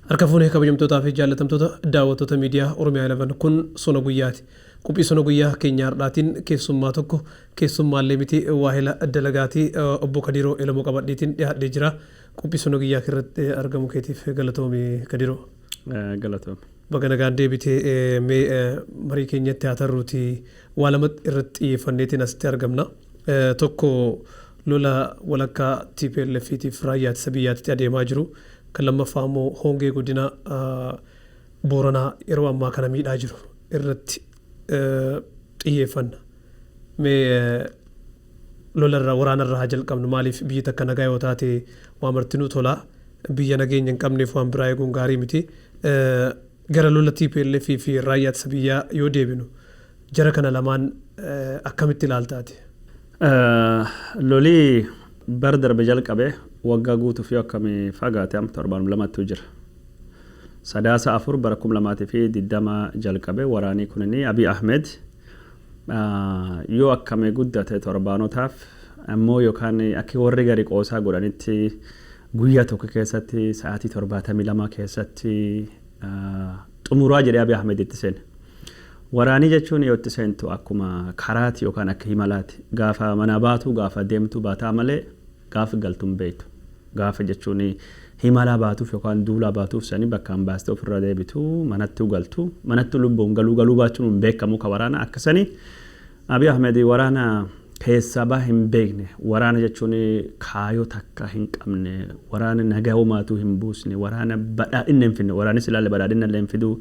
Harka fuunee kabajamtootaa fi jaallatamtoota daawwattoota miidiyaa Oromiyaa 11 kun sona guyyaati. Qophii sona guyyaa keenya har'aatiin keessummaa tokko keessummaallee miti waahila dalagaatii obbo Kadiroo Elamoo qabadheetiin dhiyaadhee jira. Qophii sona guyyaa irratti argamu keetiif galatoomi Kadiroo. Galatoome. Baga nagaan deebitee mee marii keenyatti haa tarruuti waa lama irratti xiyyeeffanneetiin asitti argamna. Tokko lola walakkaa TPLFtiif raayyaa ittisa biyyaatti adeemaa jiru. Kan lammaffaa immoo hongee godina Booranaa yeroo ammaa kana miidhaa jiru irratti xiyyeeffanna. Mee lolarra waraanarra haa jalqabnu maaliif biyyi takka nagaa yoo taate waa martinuu tolaa biyya nageenya hin qabneef waan biraa eeguun gaarii miti. Gara lola TPLF fi raayyaa ittisa biyyaa yoo deebinu jara kana lamaan akkamitti ilaaltaati? Lolii bara darbe jalqabe waggaa guutuuf yoo akkamii fagaate amma torbaan lamattu jira. Sadaasa 4 bara 2020 jalqabe waraanii kunini Abiy Ahmed yoo akkamii guddate torbaanotaaf ammoo yookaan akka warri gari qoosaa godhanitti guyyaa tokko keessatti sa'aatii 72 keessatti xumuraa jedhee Abiy Ahmed itti seene. Waraanii jechuun yoo itti seentu akkuma karaati yookaan akka himalaati. Gaafa mana baatu gaafa deemtu baataa malee gaafa galtu hin beektu. Gaafa jechuun himalaa baatuuf yookaan duulaa baatuuf sanii bakka hin baastee ofirra deebitu manatti galtu manatti lubbuun galuu galuu baachuun hin beekamu ka waraana akkasanii Abiy Ahmed waraana keessaa baha hin beekne waraana jechuun kaayoo takka hin qabne waraana nagaa homaatuu hin buusne waraana badhaadhina hin finne waraanis ilaalle badhaadhina illee hin fiduu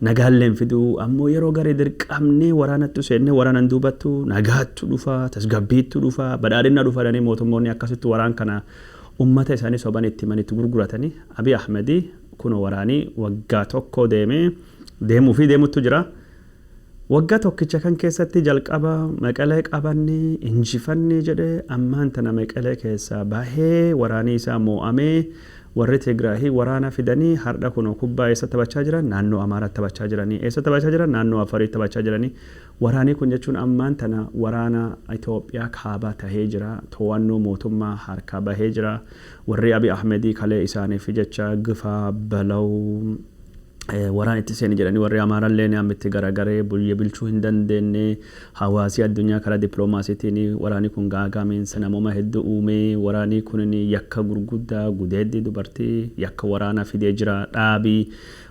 nagaallee hin fiduu ammoo yeroo garee dirqamnee waraanattu seenne waraanan duubattu nagaattu dhufa tasgabbiittu dhufa badhaadhina dhufa jedhanii mootummoonni akkasitti waraan kana ummata isaanii soban itti himanitti gurguratanii Abiy Ahmed kunoo waraanii waggaa tokko deemee deemuu fi deemuttu jira. Waggaa tokkicha kan keessatti jalqaba Maqalee qabanne injifanne jedhee ammaan tana Maqalee keessaa bahee waraanii isaa moo'amee warri Tigraahii waraana fidanii har'a kunoo kubbaa eessa taphachaa jiran naannoo Amaaraatti taphachaa jiranii eessa taphachaa jiran naannoo Afariitti taphachaa jiranii waraanii kun jechuun ammaan tana waraana Itoophiyaa kaabaa tahee jira to'annoo mootummaa harkaa bahee jira warri Abiy Ahmedii kalee isaaniif jecha gifaa balaw waraan itti seeni jedhanii warri Amaarallee amma itti garagaree biyya bulchuu hin dandeenye hawaasi addunyaa karaa dippiloomaasiitiin waraanni kun gaagamiinsa namooma hedduu uumee waraanni kun yakka gurguddaa gudeeddii dubartii yakka waraanaa fidee jira dhaabii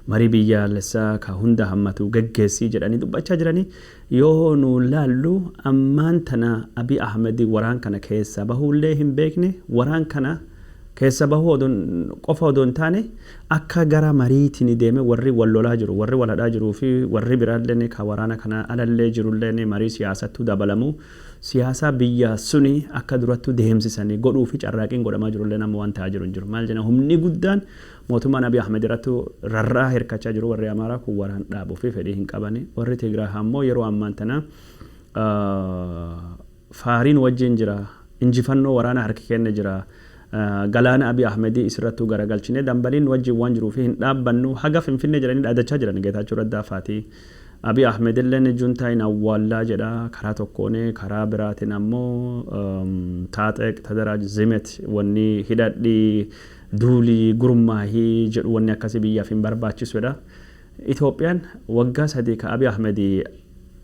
marii biyyaalessaa ka hunda hammatu geggeessii jedhanii dubbachaa jiranii yoo nu laallu ammaan tana Abiy Ahmed waraan kana keessa bahuullee hin beekne waraan kana keessa bahuu qofa odoo hin taane akka gara mariitiin deeme warri wal lolaa jiru warri wal hadhaa jiruu fi warri biraallee ka waraana kana alallee jirullee marii siyaasattuu dabalamu siyaasa biyya suni akka durattu deemsisanii godhuu fi carraaqiin godhamaa jirullee nama waan ta'aa jiru hin jiru. Maal jenna humni guddaan mootummaan Abiy Ahmed irratti rarra'aa hirkachaa jiru warri Amaaraa kun waraan dhaabuu fi fedhii hin qabani. Warri Tigraay ammoo yeroo ammaan tana faariin wajjin jira injifannoo waraana harki kenna jira. Galaana Abiy Ahmedii isirrattuu garagalchine dambaliin wajjin waan jiruu fi hin dhaabbannu haga Finfinnee jedhanii dhaadachaa jiran Geetaachoo Raddaa faatii. Abiy Ahmed illeen juntaa hin awwaallaa jedha karaa tokkoon karaa biraatiin ammoo taaxeq tadaraaj zimet wanni hidhadhii duulii gurmaahii jedhu wanni akkasii biyyaaf hin barbaachisudha. Itoophiyaan waggaa 3 ka Abiy Ahmed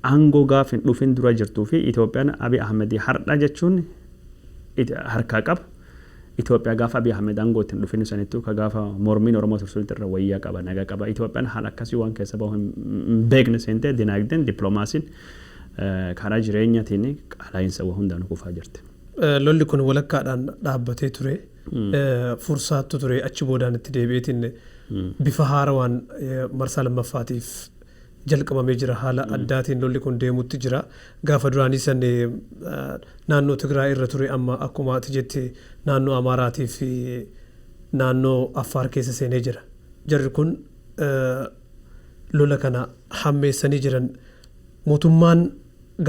aangoo gaaf hin dhufin dura jirtuu fi Itoophiyaan Abiy Ahmed har'a jechuun harkaa qaba. Itoophiyaa gaafa Abiy Ahmed aangoo ittiin dhufin sanittuu ka gaafa mormiin Oromoo tursunitti irra wayyaa qaba nagaa qaba. Itoophiyaan haala akkasii waan keessa bahu hin beekne seentee dinaagdeen dippiloomaasiin karaa jireenyaatiin qaala'insa waa hundaanuu kufaa jirti. Lolli kun walakkaadhaan dhaabbatee ture. Fursaattu ture achi boodaan itti deebi'eetiin bifa haarawaan marsaa lammaffaatiif jalqabamee jira. Haala addaatiin lolli kun deemutti jira. Gaafa duraanii san naannoo Tigraay irra ture amma akkuma ati jette naannoo Amaaraatii fi naannoo Affaar keessa seenee jira. Jarri kun lola kana hammeessanii jiran. Mootummaan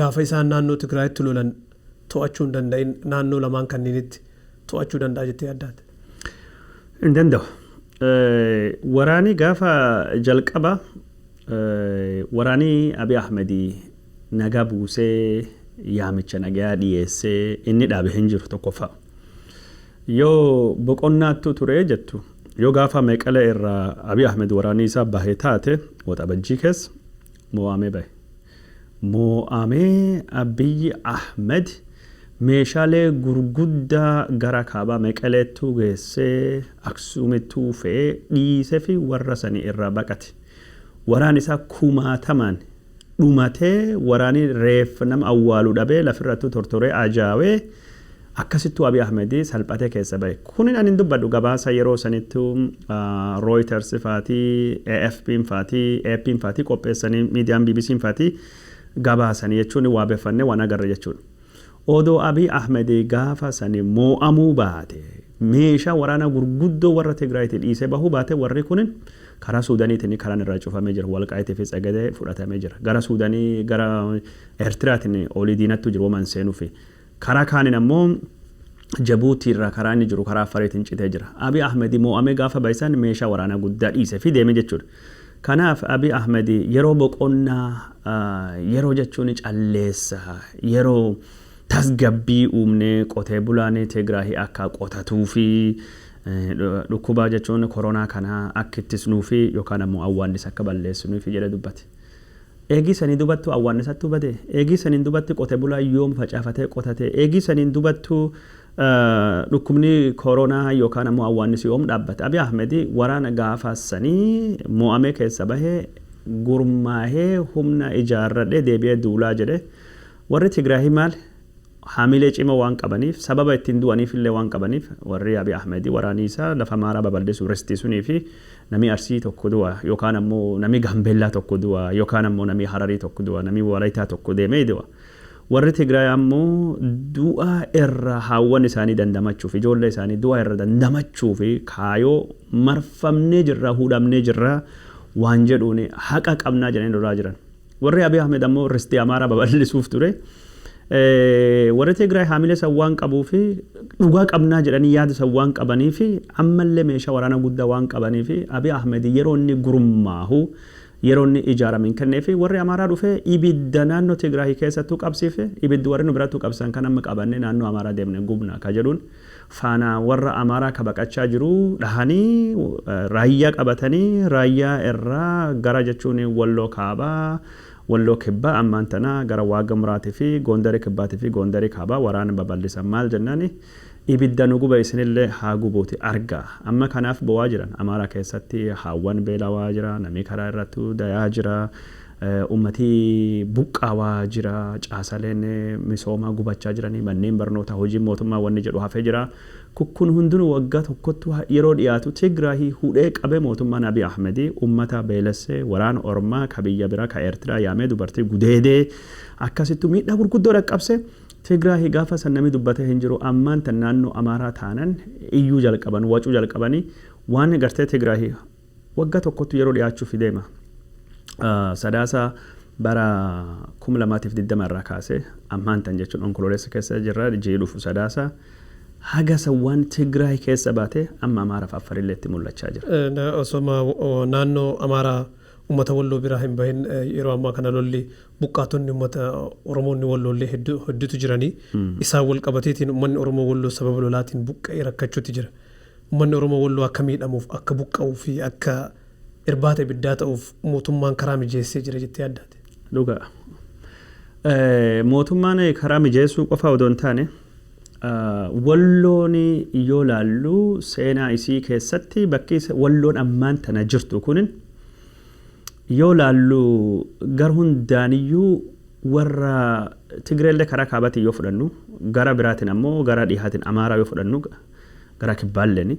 gaafa isaan naannoo Tigraayitti lolan to'achuu hin danda'in naannoo lamaan kanniinitti to'achuu danda'a jettee yaaddaate? Hin danda'u. Waraanii gaafa jalqaba waraanii Abiy Ahmed nagaa buusee yaamicha nagaa dhiyeessee inni dhaabe hin jiru tokkoffaa. Yoo boqonnaattu ture jettu Yoo gaafa Meqalee irraa Abiy Ahmed waraanni isaa bahee taate, Waxabajjii keessa mo'amee bahe. Mo'amee Abiy Ahmed meeshaalee gurguddaa gara kaabaa Meqaleettuu geessee, Aksuumittuu fe'ee dhiisee fi warra sanii irraa baqate. Waraan isaa kumaatamaan dhumatee, waraanni reeffa nama awwaaluu dhabee lafirrattuu tortoree ajaa'ee, akkasittuu Abiy Ahmed salphatee keessa bahe. Kunin ani dubbadhu gabaasa yeroo sanittuu Reuters faatii, AFP faatii, AP faatii qopheessanii, miidiyaan BBC faatii gabaasanii jechuun waabeffannee waan agarre jechuudha. Odoo Abiy Ahmed gaafa sani moo'amuu baate, meeshaa waraanaa gurguddoo warra Tigraayitii dhiisee bahuu baate, warri kunin karaa Suudaaniitiin karaan irraa cufamee jira. Walqaayitii fi Tsagadee fudhatamee jira. Gara Suudaanii, gara Eertiraatiin olii diinattu jiru waan seenuufi. Karaa kaaniin ammoo Jabuutii irraa karaa inni jiru karaa Affaariitiin citee jira. Abiy Ahmed moo'amee gaafa bahisan meeshaa waraanaa guddaa dhiisee fi deeme jechuudha. Kanaaf Abiy Ahmed yeroo boqonnaa, yeroo jechuun calleessa, yeroo tasgabbii uumnee qotee bulaan Tigraahii akka qotatuu fi dhukkuba jechuun koronaa kana akka ittisnuu fi yookaan ammoo awwaannisa akka balleessinuu fi jedhe dubbate. Eegii sanii dubattu awwaannisattu bade. Eegii saniin dubatti qote bulaa yoom facaafatee qotate? Eegii saniin dubattu dhukkubni koronaa yookaan ammoo awwaannisi yoom dhaabbate? Abiy Ahmed waraana gaafa sanii mo'amee keessa bahee, gurmaahee, humna ijaarradhee deebi'ee duulaa jedhe. Warri Tigraahii maal haamilee cima waan qabaniif, sababa ittiin du'aniif illee waan qabaniif, warri Abiy Ahmed waraanii isaa lafa Amaaraa babal'isu ristisunii fi nami Arsii tokko du'a yookaan ammoo nami Gaambeellaa tokko du'a yookaan ammoo nami Hararii tokko du'a, nami Walaayitaa tokko deemee du'a. Warri Tigraay ammoo du'a irra haawwan isaanii dandamachuuf, ijoollee isaanii du'a irra dandamachuuf, kaayoo marfamnee jirra, hudhamnee jirra waan jedhuun haqa qabnaa jedhanii lolaa jiran. Warri Abiy Ahmed ammoo ristii Amaaraa babal'isuuf ture. Warri Tigraay haamilee san waan qabuu fi dhugaa qabnaa jedhanii yaada san waan qabanii fi ammallee meeshaa waraanaa guddaa waan qabanii fi Abiy Ahmed yeroo inni gurmaahu, yeroo inni ijaarame hin kennee fi warri Amaaraa dhufee ibidda naannoo Tigraay keessattuu qabsiife. Ibiddi warri nu birattuu qabsan kan amma qabannee naannoo Amaaraa deemne gubna ka jedhuun faana warra Amaaraa ka baqachaa jiru dhahanii, raayyaa qabatanii, raayyaa irraa gara jechuun Walloo kaabaa, Walloo kibbaa, ammaan tana gara Waaga Muraatii fi Goondarii kibbaatii fi Goondarii kaabaa waraana babal'isan. Maal jennaani, ibidda nu guba isinillee haa gubuuti argaa. Amma kanaaf bo'aa jiran. Amaaraa keessatti haawwan beelawaa jira, namni karaa irrattuu dayaa jira, ummatii buqqaawaa jira, caasaleen misoomaa gubachaa jiranii, manneen barnootaa, hojiin mootummaa wanni jedhu hafee jira. Kun hundinuu waggaa tokkottu yeroo dhiyaatu Tigraahii hudhee qabee mootummaan Abiy Ahmed ummata beelessee, waraana ormaa ka biyya biraa ka Eertiraa yaamee, dubartii gudeedee, akkasittuu miidhaa gurguddoo dhaqqabse. Tigraahii gaafa san namni dubbatee hin jiru. Ammaan tan naannoo Amaaraa taanan iyyuu jalqaban, wacuu jalqabanii waan gartee Tigraahii waggaa tokkottu yeroo dhiyaachuuf deema. Sadaasa bara 2020 irraa kaasee ammaan tan jechuun Onkololeessa keessa jirra, ji'i dhufu Sadaasa haga waan Tigraay keessa baate amma Amaaraaf Affarillee itti mul'achaa jira. Osoma naannoo Amaaraa uummata Walloo biraa hin bahin, yeroo ammaa kana lolli buqqaatonni uummata Oromoonni Walloollee hedduutu jiranii, isaan wal qabateetiin uummanni Oromoo Walloo sababa lolaatiin buqqa'ee rakkachuutti jira. Uummanni Oromoo Walloo akka miidhamuuf, akka buqqa'uu fi akka irbaata ibiddaa ta'uuf mootummaan karaa mijeessee jira jettee yaaddaate? Dhugaa. Mootummaan karaa mijeessuu qofa odoo hin taane, Walloon yoo laallu seenaa isii keessatti bakki Walloon ammaan tana jirtu kunin yoo laallu gar hundaaniyyuu warra Tigreellee karaa kaabaatiin yoo fudhannu, gara biraatiin ammoo gara dhihaatiin Amaaraa yoo fudhannu, gara kibbaalleeni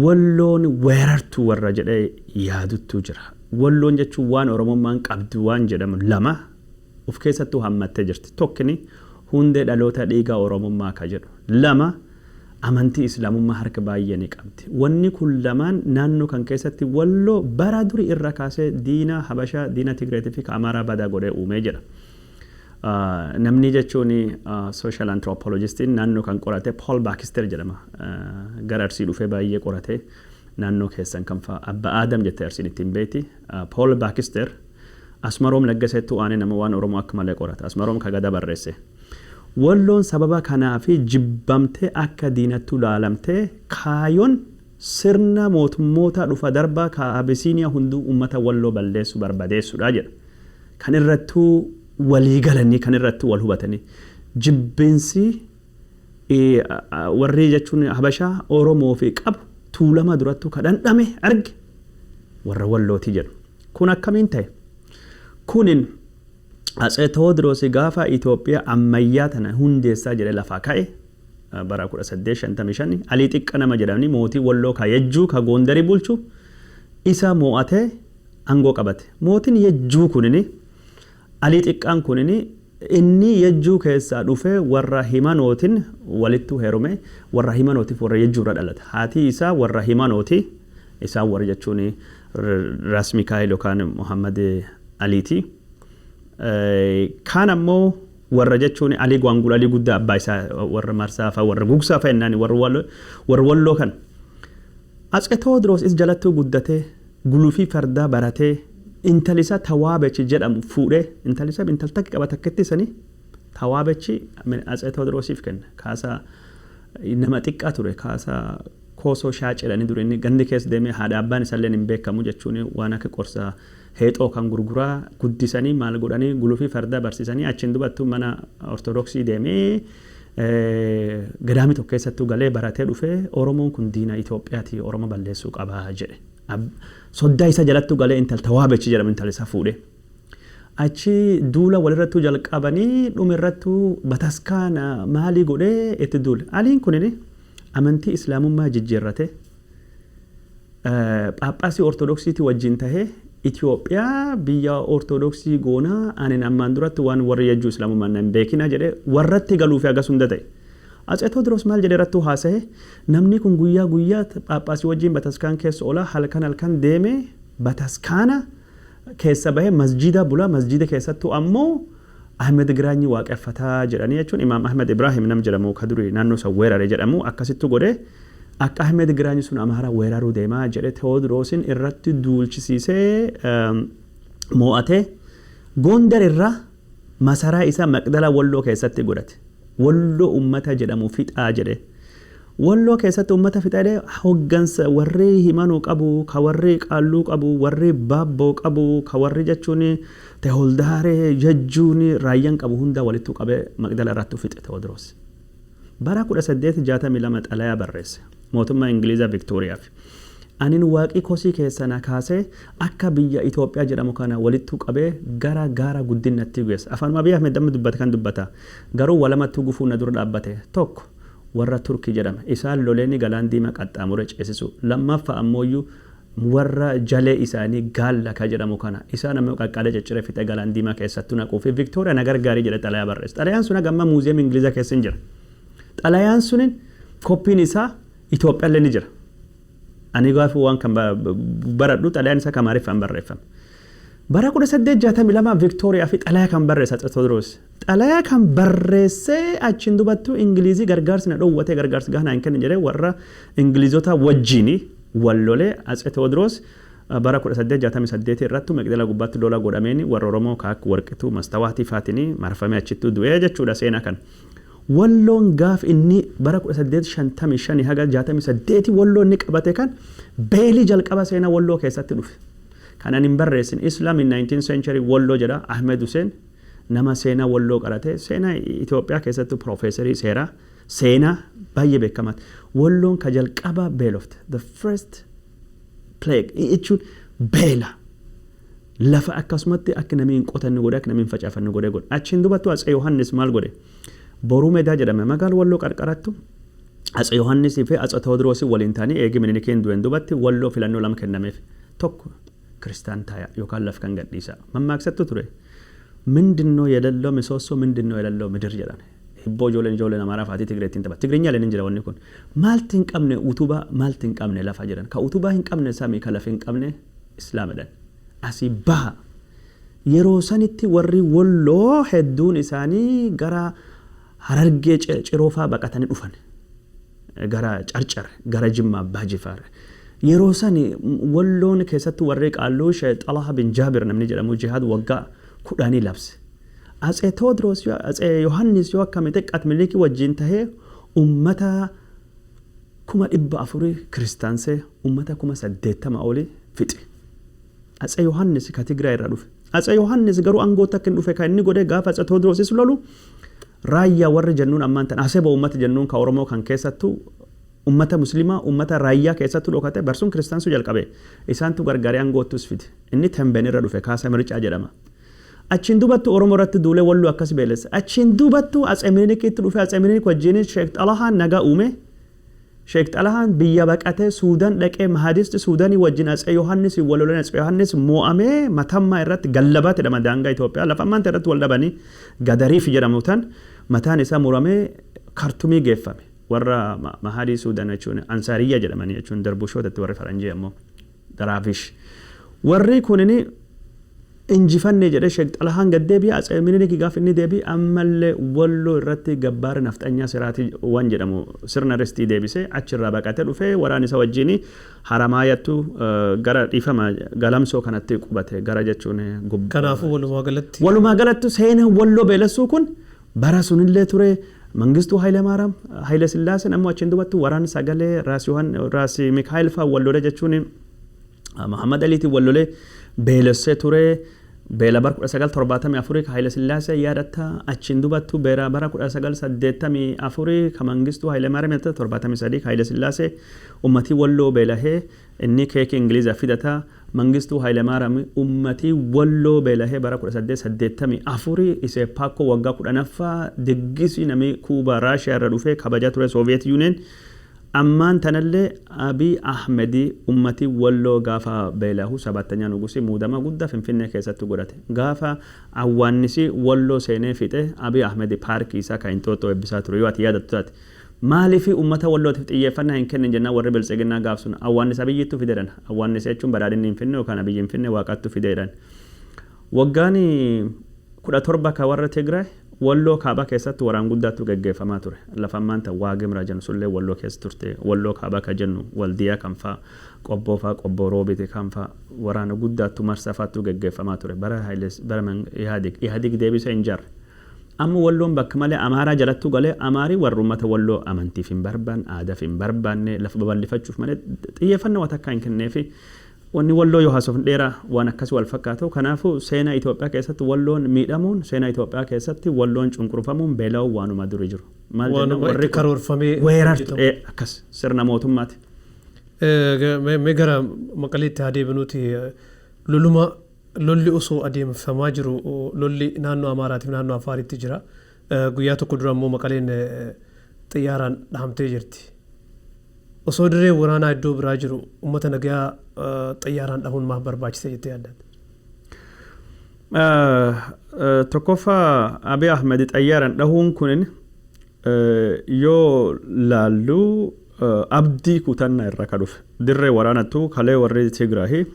Walloon weerartuu warra jedhee yaaduttuu jira. Walloon jechuun waan Oromummaan qabdu waan jedhamu lama of keessattuu hammattee jirti. Tokkini hundee dhaloota dhiigaa Oromummaa ka jedhu. Lama, amantii Islaamummaa harka baay'ee ni qabdi. Wanni kun lamaan naannoo kan keessatti Walloo bara durii irra kaasee diina Habashaa, diina Tigreetii fi ka Amaaraa badaa godhee uumee jedha. Namni jechuun social anthropologistiin naannoo kan qorate Paul Bakister jedhama. Gara Arsii dhufee baay'ee qorate, naannoo keessan kan fa'a Abba Aadam jettee Arsiin ittiin beekti. Paul Bakister Asmaroom Laggaseettuu aanee nama waan Oromoo akka malee qorata. Asmaroom ka gada barreesse. Walloon sababa kanaa fi jibbamtee akka diinattuu laalamtee kaayoon Sirna mootummoota dhufa darbaa ka Abisiiniyaa hunduu uummata Walloo balleessuu barbadeessuudha jedha. Kan irrattuu walii galanii, kan irrattuu wal hubatanii, jibbinsi warri jechuun Habashaa Oromoo fi qabu Tuulama durattuu ka dhandhame arge warra Wallooti jedhu. Kun akkamiin ta'e? Kunin Atsee Tewoodiroos gaafa Itoophiyaa ammayyaa tana hundeessaa jedhee lafaa ka'e bara 1855 Alii Xiqqa nama jedhamni mootii Walloo ka Yejjuu ka Goondarii bulchu isa moo'atee aangoo qabate. Mootiin Yejjuu kunini, Alii Xiqqaan kunini, inni Yejjuu keessaa dhufee warra Himanootin walittu heerume, warra Himanootiif warra Yejjuu irra dhalate. Haatii isaa warra Himanooti, isaan warra jechuun Raas Mikaa'el yookaan Muhammad Aliiti. Kaan ammoo warra jechuun Alii Gwaangul, Alii Guddaa abbaa isaa, warra Marsaa fa'a, warra Gugsaa fa'a jennaan, warra Walloo kan. Atse Tewoodiroos is jalattuu guddatee, gulufii fardaa baratee, intali isaa Tawaabechi jedhamu fuudhee, intali isaa intal takka qaba, takkitti sanii Tawaabechi Atse Tewoodiroosiif kenne. Kaasaa nama xiqqaa ture, kaasaa Koosoo Shaacee jedhanii dur inni gandi keessa deemee haadha abbaan isallee hin beekamu jechuun waan akka qorsa heexoo kan gurguraa guddisanii maal godhanii gulufii fardaa barsiisanii, achiin dubattuu mana Ortodoksii deemee gadaamii tokko keessattuu galee baratee dhufee, Oromoon kun diina Itoophiyaati, Oromo balleessuu qabaa jedhe. Soddaa isa jalattuu galee intal Tawaabechi jedhamu intala isaa fuudhee. Achi duula walirrattuu jalqabanii dhumirrattuu bataskaana maalii godhee itti duule. Aliin kunin amantii Islaamummaa jijjiirrate, Phaaphaasii Ortodoksiitii wajjin tahee, Itoophiyaa biyya Ortodoksii goonaa, anin ammaan duratti waan warri Yajjuu Islaamummaan na hin beekina jedhee warratti galuufi hagas hunda ta'e. Atse Tewoodiroos maal jedhee irrattuu haasahe? Namni kun guyyaa guyyaa Phaaphaasii wajjin bataskaan keessa oola, halkan halkan deemee bataskaana keessa bahee masjiida bula, masjiida keessattuu ammoo Ahmed Giraanyi waaqeffataa jedhanii, jechuun Imaam Ahmed Ibrahim nam jedhamu ka duri naannoo san weerare jedhamu, akkasittu godhe, akka Ahmed Giraanyi sun Amaaraa weeraruu deemaa jedhe Tewoodiroosiin irratti duulchisiisee moo'atee Gondar irraa masaraa isaa Maqdalaa Walloo keessatti godhate. Walloo ummata jedhamu fixaa jedhe. Walloo keessatti ummata fixaa jedhee, hoggansa warri Himanuu qabu, ka warri Qaalluu qabu, warri Baabboo qabu, ka warri jechuun Teholdaaree, Yajjuun, Raayyaan qabu hunda walittuu qabee Maqdala irrattuu fixe Tewoodiroos. Bara 1862 xalayaa barreesse mootummaa Ingilizaa Viktooriyaaf. Anin waaqii kosii keessa na kaasee akka biyya Itoophiyaa jedhamu kana walittuu qabee gara gaara guddinnattii geessa. Afaanuma Abiy Ahmed amma dubbate kan dubbata. Garuu walamattuu gufuu na dura dhaabbate. Tokko warra Turkii jedhama. Isaan loleeni galaan diimaa qaxxaamure ceesisu. Lammaffaa ammooyyuu warra jalee isaanii Gaalla ka jedhamu kana. Isaan ammoo qaqqalee ciccire fixee galaan diimaa keessattuu naquu fi Viktooriyaa na gargaarii jedhe xalayaa barreesse. Xalayaan sun haga ammaa muuziyeemii Ingilizaa keessa hin jira. Xalayaan sunin koppiin isaa Itoophiyaallee ni jira. Ani gaafa waan kan baradhu xalayaan isaa kan Amaariffaan barreeffame. Bara 1862 Viktooriyaa fi xalayaa kan barreesse Atse Tewoodiroos. Xalayaa kan barreessee achiin dubattuu Ingilizii gargaarsi na dhoowwatee gargaarsi gahaa naa hin kennin jedhee warra Ingilizota wajjin wal lolee Atse Tewoodiroos bara 1868 irrattu Meqdela gubbaatti lola godhameen warra Oromoo ka akka Warqituu Mastawaatii faatiin marfamee achittuu du'ee jechuudha seenaa kana. Walloon gaaf inni bara 1855 haga 68 Walloo inni qabate kan beelii jalqaba seenaa Walloo keessatti dhufe. Kan ani hin barreessin Islam in 19th century Walloo jedha. Ahmed Hussein nama seenaa Walloo qarate, seenaa Itoophiyaa keessattuu piroofeesarii seeraa seenaa baay'ee beekamaati. Walloon ka jalqaba beelofte, the first plague jechuun beela. Lafa akkasumatti akka namni hin qotanne godhe, akka namni hin facaafanne godhe godhe. Achiin dubattu Atse Yohannis maal godhe? Boruu Medaa jedhame magaala Walloo qarqarattu Atse Yohannisii fi Atse Tewoodiroosii waliin ta'anii eegi Minilikiin du'een dubatti Walloo filannoo lama kennameef. Tokko kiristaan taaya yookaan laf kan gadhiisa. Mammaaksattu ture. ምንድነው የሌለው ምሰሶ? ምንድነው የሌለው ምድር jedhan. Hibboo ijoolleen Amaaraa faatii Tigreettiin taphata. Tigrinyaaleen hin jira wanni kun. Maalti hin qabne utubaa, maalti hin qabne lafa jedhan. Ka utubaa hin qabne samii, ka lafa hin qabne Islaam jedhan. Asii baha. Yeroo sanitti warri Walloo hedduun isaanii gara Harargee Ciroofaa baqatanii dhufan. Gara Carcar, gara Jimma Abbaa Jifaar. Yeroo sani Walloon keessattuu warri Qaalluu Sheekh Xalaha bin Jaabir namni jedhamu jihaad waggaa 10 labse. Atsee Tewoodiroos yoo Atsee Yohannis yoo akkami xiqqaat Minilikii wajjin tahee ummata 400,000 kiristaansee uummata 80,000 olii fixe. Atsee Yohaannis ka Tigraay irraa dhufe. Atsee Yohaannis garuu aangootti akka hin dhufe kan inni godhe gaafa Atsee Tewoodirosis lolu raayyaa warri jennuun ammaan tan Aseba uummata jennuun ka Oromoo kan keessattuu uummata Muslimaa, uummata raayyaa keessattuu dhokate barsuun kiristaansuu jalqabe. Isaantu gargaaree aangoottus fide. Inni Tembeen irra dhufe, Kaasa Mircaa jedhama. Achiin dubattu Oromoo irratti duulee Walloo akkas beelesse. Achiin dubattu Atsee Minilikiitti dhufe. Atsee Minilik wajjin Sheek Xalahaan nagaa uume. Sheek Xalahaan biyya baqatee Suudan dhaqee Mahadisti Suudanii wajjin Atsee Yohaannis wal lolan. Atsee Yohaannis moo'amee Matammaa irratti, Gallabaat jedhama daangaa Itoophiyaa, lafa ammaan irratti wal dhabanii Gadariif jedhamu tan mataan isaa muramee Kartumii geeffame. Warra Mahadii Suudan jechuun Ansaariyyaa jedhamanii jechuun darbushootatti, warri faranjii ammoo Daraavish. Warri kunini injifanne jedhee Sheek Xalahaan gad deebi'e. Atsee Minilik gaaf inni deebi'e ammallee Walloo irratti gabbaara nafxanyaa siraatii waan jedhamu sirna ristii deebisee achirraa baqatee dhufee waraan isa wajjin Haramaayattu gara, dhiifama, Galamsoo kanatti qubate gara jechuun. Kanaafuu walumaa galatti. Walumaa galatti seenaan Walloo beelessuu kun bara sunillee ture. Mangistuu Hayilamaaraam, Hayile Sillaaseen ammoo achiin dubattu waraan sagalee Raas Yohan, Raas Mikaayil fa'aa wal lole jechuun Muhammad Aliitiin wal lolee beelessee ture. Beela bara 1974 ka Hayile Sillaasee yaadatta. Achiin dubattu beela bara 1984 ka Mangistuu Hayilemaariyaam yaadatta, 73 ka Hayile Sillaasee ummatii Walloo beelahee inni keekii Ingilizaa fidata. Mangistuu Hayilemaariyaam ummatii Walloo beelahee bara 1884 Iseeppaakko waggaa 10ffaa diggisii namni Kuubaa, Raashiyaa irra dhufee kabajaa ture, Soviet Union. Ammaan tanallee Abiy Ahmedi ummatii Walloo gaafa beelahu sabaattanyaa nugusii muudama guddaa Finfinnee keessatti godhate. Gaafa awwaannisi Walloo seenee fixe Abiy Ahmedi paarkii isaa ka Inxooxxoo eebbisaa ture, yoo ati yaadattu taate. Maaliif ummata Wallootiif xiyyeeffannaa hin kennin jennaan warri Biltsiginnaa gaaf sun awwaannisa Abiyyittu fide jedhan. Awwaannisa jechuun badhaadhinni hin finne yookaan Abiyyi hin finne, Waaqattu fide jedhan. Waggaan 17 ka warra Tigraay Walloo kaabaa keessatti waraan guddaattu geggeeffamaa ture. Lafa ammaan tan Waagimraa jennu sullee Walloo keessa turte. Walloo kaabaa ka jennu Waldiyaa kan faa, Qobboo faa, Qobboo Roobiti kan faa waraana guddaattu Marsaa faattu geggeeffamaa ture. Bara Haile, bara Ihaadig. Ihaadig deebisee hin jaarre. Amma Walloon bakka malee Amaaraa jalattuu galee Amaarii warra uummata Walloo amantiif hin barbaanne, aadaaf hin barbaanne, lafa babal'ifachuuf malee xiyyeeffannoo waa takkaa hin kenneefi. Wanni Walloo yoo haasofne dheeraa, waan akkasii wal fakkaatu. Kanaafuu seenaa Itoophiyaa keessatti Walloon miidhamuun, seenaa Itoophiyaa keessatti Walloon cunqurfamuun, beela'uun waanuma duri jiru. Maal jenna Waanuma warri itti kun karoorfamee weerartu hojjetamu. Akkas sirna mootummaati. Mee gara Maqaleetti haa deebinuuti, loluma lolli osoo adeemsifamaa jiru lolli naannoo Amaaraatiif naannoo Afaaritti jira. Guyyaa tokko dura immoo Maqaleen xiyyaaraan dhahamtee jirti. Osoo dirreen waraanaa iddoo biraa jiru uummata nagayaa xiyyaaraan dhahuun maaf barbaachise jettee yaadda? Tokkoffaa, Abiy Ahmed xayyaaraan dhahuun kun yoo laallu abdii kutannaa irra ka dhufe. Dirree waraanattu kalee warri Tigraahi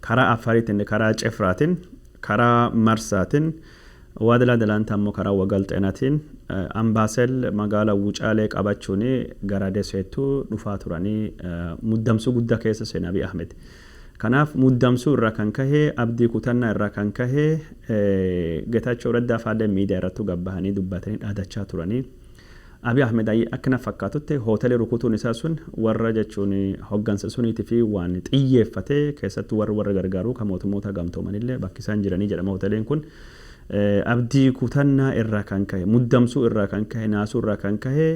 karaa Affaariitiin, karaa Cefraatiin, karaa Marsaatiin, Waadlaa Dalaantaa immoo karaa Wagal Xeenaatiin Ambaasel magaala Wucaalee qabachuun gara Deseettu dhufaa turanii muddamsuu guddaa keessa seene Abiy Ahmed. Kanaaf muddamsuu irraa kan kahe, abdii kutannaa irraa kan kahe, Getaachoo Raddaa faallee miidiyaa irrattuu gabbahanii dubbatanii dhaadachaa turanii. Abiy Ahmed akka na fakkaatutti hoteelii rukutuun isaa sun warra jechuun hoggansa suniitii fi waan xiyyeeffate, keessattuu warri warra gargaaru kan mootummoota gamtoomanillee bakki isaan jiranii jedhama hoteeliin kun. Abdii kutannaa irraa kan kahe, muddamsuu irraa kan kahe, naasuu irraa kan kahe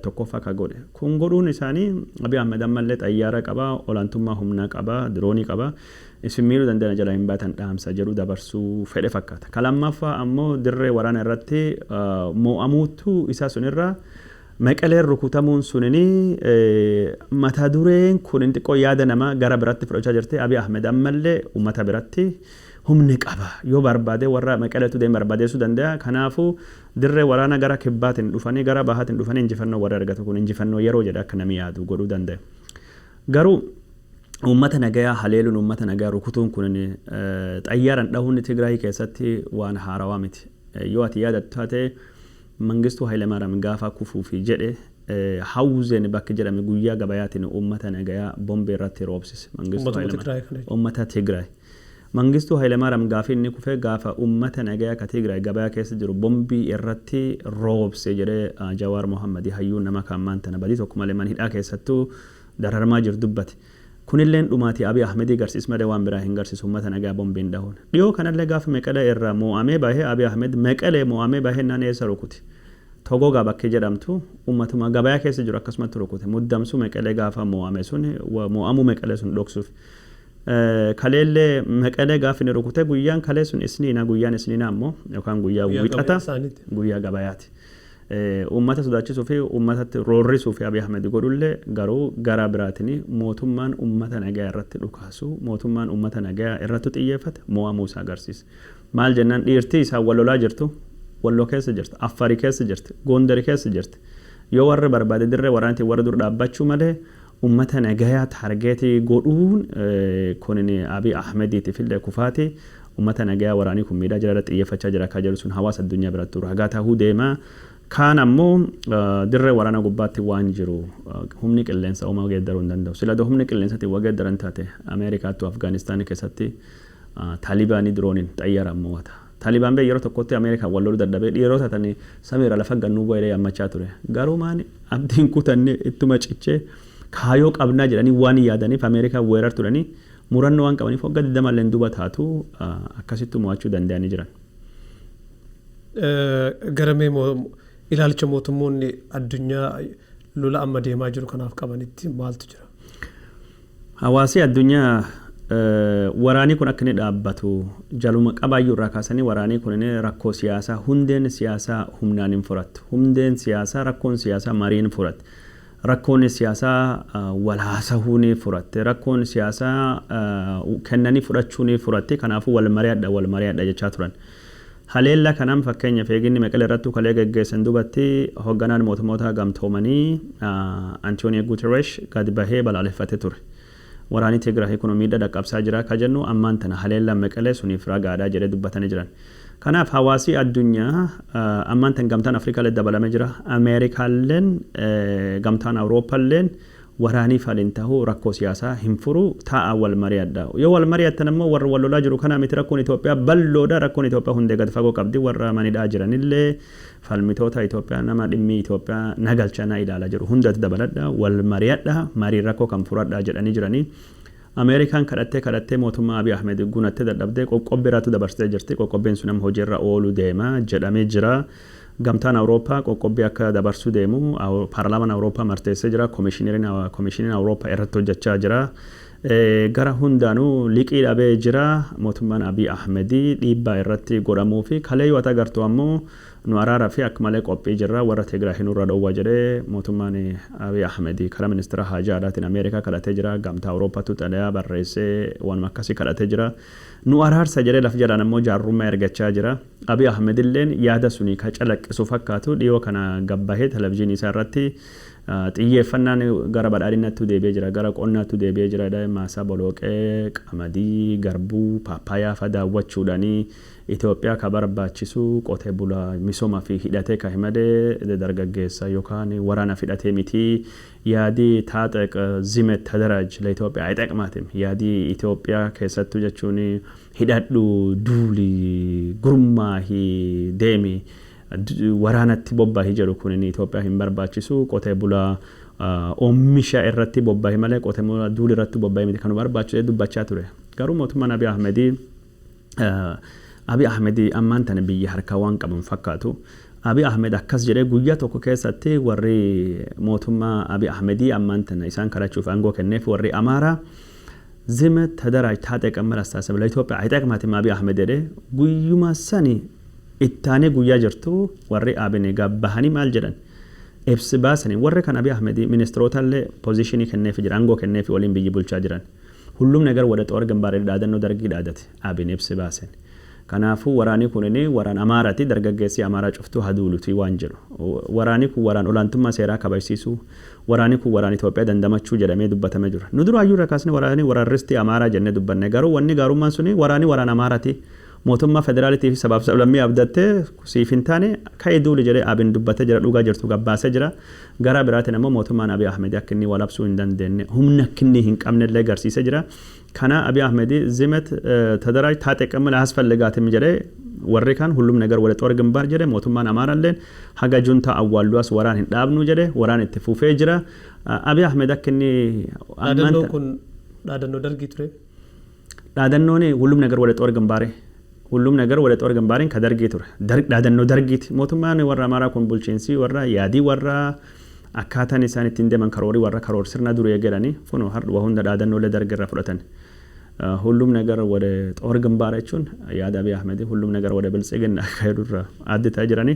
tokkoffaa ka godhe. Kun godhuun isaanii Abiy Ahmed ammallee xayyaara qaba, olaantummaa humnaa qaba, diroonii qaba. Isin miidhuu danda'an, jala hin baatan dhaamsa jedhu dabarsuu fedhe fakkaata. Ka lammaffaa ammoo dirree waraana irratti moo'amuutu isaa sunirraa Maqaleen rukutamuun sunini mata dureen kun xiqqoo yaada namaa gara biratti fudhachaa jirti. Abiy Ahmed ammallee uummata biratti humni qaba. Yoo barbaade warra Maqaleetu deemee barbaadeessuu danda'a. Kanaafuu dirree waraana gara kibbaatiin dhufanii gara bahaatiin dhufanii injifannoo warra argatu kun injifannoo yeroo jedhe akka namni yaadu godhuu danda'a. Garuu uummata nagayaa haleeluun, uummata nagayaa rukutuun kun, xayyaaraan dhahuun Tigraay keessatti waan haarawaa miti. Yoo ati yaadattu taate, Mangistuu Hayilemaariyaam gaafa kufuufi jedhe Hawuzeen bakki jedhame guyyaa gabayaatiin uummata nagayaa bombee irratti roobsise. Mangistuu Uummatuma Tigraay kana jechuudha. Uummata Tigraay. Mangistuu Hayilemaariyaam gaafa inni kufee gaafa uummata nagayaa ka Tigraay gabayaa keessa jiru bombii irratti roobse jedhee Jawaar Mohammadii hayyuun nama kan maanta badii tokko malee man hidhaa keessattuu dararmaa jiru dubbate. Kunilleen dhumaatii Abiy Ahmedii garsiis malee waan biraa hin garsiisu uummata nagaa bombiin dhahuun. Dhiyoo kanallee gaafa Meqalee irraa moo'amee bahee Abiy Ahmed Meqalee moo'amee bahee naan eessa rukuti? Togogaa bakkee jedhamtu uummatuma gabayaa keessa jiru akkasumatti rukute. Muddamsuu Meqalee gaafa moo'ame sun moo'amuu Meqalee sun dhoksuuf. Kaleellee Meqalee gaafa inni rukute guyyaan kalee sun isniina, guyyaan isniina ammoo yookaan guyyaa wixata guyyaa gabayaati. Uummata sodaachisuu fi uummatatti roorrisuu fi Abiy Ahmed godhullee garuu gara biraatiin mootummaan uummata nagaa irratti dhukaasu, mootummaan uummata nagaa irratti xiyyeeffate moo'amuu isaa agarsiisa. Maal jennaan dhiirtii isaan wal lolaa jirtu Walloo keessa jirti, Affarii keessa jirti, Gondari keessa jirti. Yoo warri barbaade dirree waraanatiin warra dur dhaabbachuu malee uummata nagayaa target godhuun kunin Abiy Ahmediitiif illee kufaati. Uummata nagayaa waraanii kun miidhaa jira irratti xiyyeeffachaa jira akka jedhu sun hawaasa addunyaa biratti ragaa tahuu deema. Kaan ammoo dirree waraanaa gubbaatti waan jiru humni qilleensa uumaa geeddaruu hin danda'u. Sila humni qilleensaatiin waa geeddaran taate Ameerikaattu Afgaanistaan keessatti Taalibaanii dirooniin xayyaaraan mo'ata. Taalibaan bee yeroo tokkotti Ameerikaan wal loluu dadhabee dhiirota tani samiirra lafa gannuu bu'ee yaammachaa ture. Garuu maani abdiin kutanne ittuma cichee kaayoo qabnaa jedhanii waan yaadaniif Ameerikaan weerartuudhanii murannoo waan qabaniif waggaa 20 illee duuba taatu akkasitti mo'achuu danda'anii jiran. Garamee ilaalcha mootummoonni addunyaa lola amma deemaa jiru kanaaf qabanitti maaltu jira? Hawaasi addunyaa waraanii kun akka inni dhaabbatu jaluma qabaayyuu irraa kaasanii waraanii kun rakkoo siyaasaa hundeen siyaasaa humnaan hin furattu. Hundeen siyaasaa rakkoon siyaasaa mariin furatte. Rakkoon siyaasaa wal haasahuu ni furatte. Rakkoon siyaasaa kennanii fudhachuu ni furatte. Kanaafuu wal mari'adha wal mari'adha jechaa turan. Haleella kanaan fakkeenyaaf eeginni Meqalee irratti kalee geggeessan duubatti hoogganaan mootummoota gamtoomanii Antoonio Guterres gad bahee balaaleffatee ture. Waraanni Tigraay kun miidhaa dhaqqabsaa jira akka jennu ammaan tana haleellaan Meqalee suniif ragaadha jedhee dubbatanii jiran. Kanaaf hawaasi addunyaa ammaan tan gamtaan Afrikaallee dabalamee jira. Ameerikaalleen gamtaan Awurooppaalleen waraanii falin tahuu rakkoo siyaasaa hin furu taa'a wal mari'adha. Yoo wal mari'attan ammoo warra wal lolaa jiru kana miti rakkoon Itoophiyaa bal'oodha. Rakkoon Itoophiyaa hundee gad fagoo qabdi. Warra manidhaa jiranillee falmitoota Itoophiyaa nama dhimmi Itoophiyaa nagalcha na ilaala jiru hundatti dabaladha. Wal mari'adha. Mariin rakkoo kan furadha jedhanii jiranii. Ameerikaan kadhattee kadhattee mootummaa Abiy Ahmed gunattee dadhabdee qoqqobbii irratti dabarsitee jirti. Qoqqobbiin sun amma hojiirra ooluu deema jedhamee jira. Gamtaan Awurooppaa qoqqobbii akka dabarsuu deemu paarlaamaan Awurooppaa murteessee jira. Koomishiniin Awurooppaa irratti hojjechaa jira. Gara hundaanuu liqii dhabee jira. Mootummaan Abiy Ahmed dhiibbaa irratti godhamuu fi kalee yoo agartu ammoo nu araaraa fi akka malee qophii jirra warra Tigraay nurra dhoowwa jedhee mootummaan Abiy Ahmed karaa ministeera haajaa alaatiin Ameerikaa kadhatee jira. Gamtaa Awurooppaatu xalayaa barreessee waanuma akkasii kadhatee jira. Nu araarsa jedhee lafa jalaan ammoo jaarrummaa ergachaa jira. Abiy Ahmed illeen yaada suni ka calaqqisu fakkaatu dhiyoo kana gabbahee televizyiinii isaa irratti xiyyeeffannaan gara badhaadhinaatti deebi'ee jira, gara qonnaatti deebi'ee jira. Maasaa bolooqee, qamadii, garbuu, paappayaa fa daawwachuudhaanii Itoophiyaa ka barbaachisu qotee bulaa misooma fi hidhatee ka himalee dargaggeessa yookaan waraana hidhatee miti. Yaadii ታጠቅ ዝመት ተደራጅ ለኢትዮጵያ አይጠቅማትም። Yaadii Itoophiyaa keessattuu jechuun hidhadhu, duuli, gurmaahi, deemi, waraanatti bobbaahi jedhu kun Itoophiyaa hin barbaachisu. Qotee bulaa oomisha irratti bobbaahi malee qotee bulaa duuli irratti bobbaahi miti kan barbaachisu dubbachaa ture. Garuu mootummaan Abiy Ahmedii Abiy Ahmed ammaan tana biyya harkaa waan qaban fakkaatu. Abiy Ahmed akkas jedhee guyyaa tokko keessatti warri mootummaa Abiy Ahmedii ammaan tana isaan kadhachuuf aangoo kenneef warri Amaaraa ዝመት ተደራጅ ታጠቅ የሚል አስተሳሰብ ለኢትዮጵያ አይጠቅማትም Abiy Ahmed jedhee guyyuma sani ittaanee guyyaa jirtu warri Abin gabbahanii maal jedhan ibsi baasanii warri kan Abiy Ahmed ministeerota position kenneef jira, aangoo kenneef waliin biyyi bulchaa jiran. ሁሉም ነገር ወደ ጦር ግንባር dhaadannoo dargii dhaadate Abin ibsi baasen. Kanaafuu waraanni kun waraan Amaaraati, dargaggeessi Amaaraa cuftuu haduuluti waan jedhu. Waraanni kun waraan olaantummaa seeraa kabajsiisu, waraanni kun waraan Itoophiyaa dandamachuu jedhamee dubbatamee jira. Nu dura hayyuu irra kaasne waraanni waraan ristii Amaaraa jennee dubbanne, garuu wanni gaarummaan suni waraanni waraan Amaaraati. Mootummaa federaalitii fi sabaaf sablammii abdattee siif hin taane ka'ee duuli jedhee Abiin dubbatee jira, dhugaa jirtu gabbaasee jira. Gara biraatiin ammoo mootummaan Abiy Ahmed akka inni walabsuu hin dandeenye, humna akka inni hin qabne illee agarsiisee jira. Kana Abiy Ahmed ዝመት ተደራጅ ታጠቅ ምል አያስፈልጋትም jedhee, warri kaan ሁሉም ነገር ወደ ጦር ግንባር jedhe. Mootummaan Amaaralleen haga juntaa awwaallu as waraan hin dhaabnu jedhe, waraan itti fufee jira. Abiy Ahmed akka inni Dhaadannoon kun dhaadannoo Dargii ture. Dhaadannoon ሁሉም ነገር ወደ ጦር ግንባር, ሁሉም ነገር ወደ ጦር ግንባariin ka Dargii ture. Dhaadannoo Dargiiti. Mootummaan warra Amaaraa kun bulchiinsi warra yaadii warra akkaataan isaan ittiin deeman karoorii warra karoor sirna durii jedhanii kun har'a hunda dhaadannoolee Dargii irraa fudhatan. ሁሉም ነገር ወደ ጦር ግንባር jechuun yaada Abiy Ahmed ሁሉም ነገር ወደ ብልጽግና akka jedhurra addi ta'ee jiranii.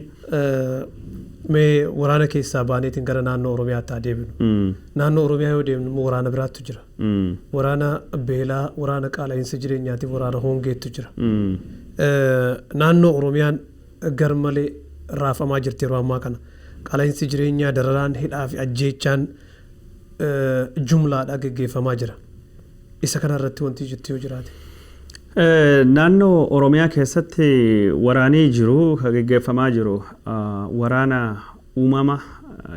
Mee waraana keessaa baaneetiin gara naannoo Oromiyaatti haa deebinu. Naannoo Oromiyaa yoo deemnu immoo waraana biraattu jira. Waraana beelaa, waraana qaala'insa jireenyaatiif waraana hongeettu jira. Naannoo Oromiyaan gar malee raafamaa jirti yeroo ammaa kana. Qaala'insi jireenyaa, dararaan, hidhaa fi ajjeechaan jumlaadhaa geggeeffamaa jira. Isa kana irratti wanti jettu yoo jiraate. Naannoo Oromiyaa keessatti waraanii jiru kan geggeeffamaa jiru waraana uumama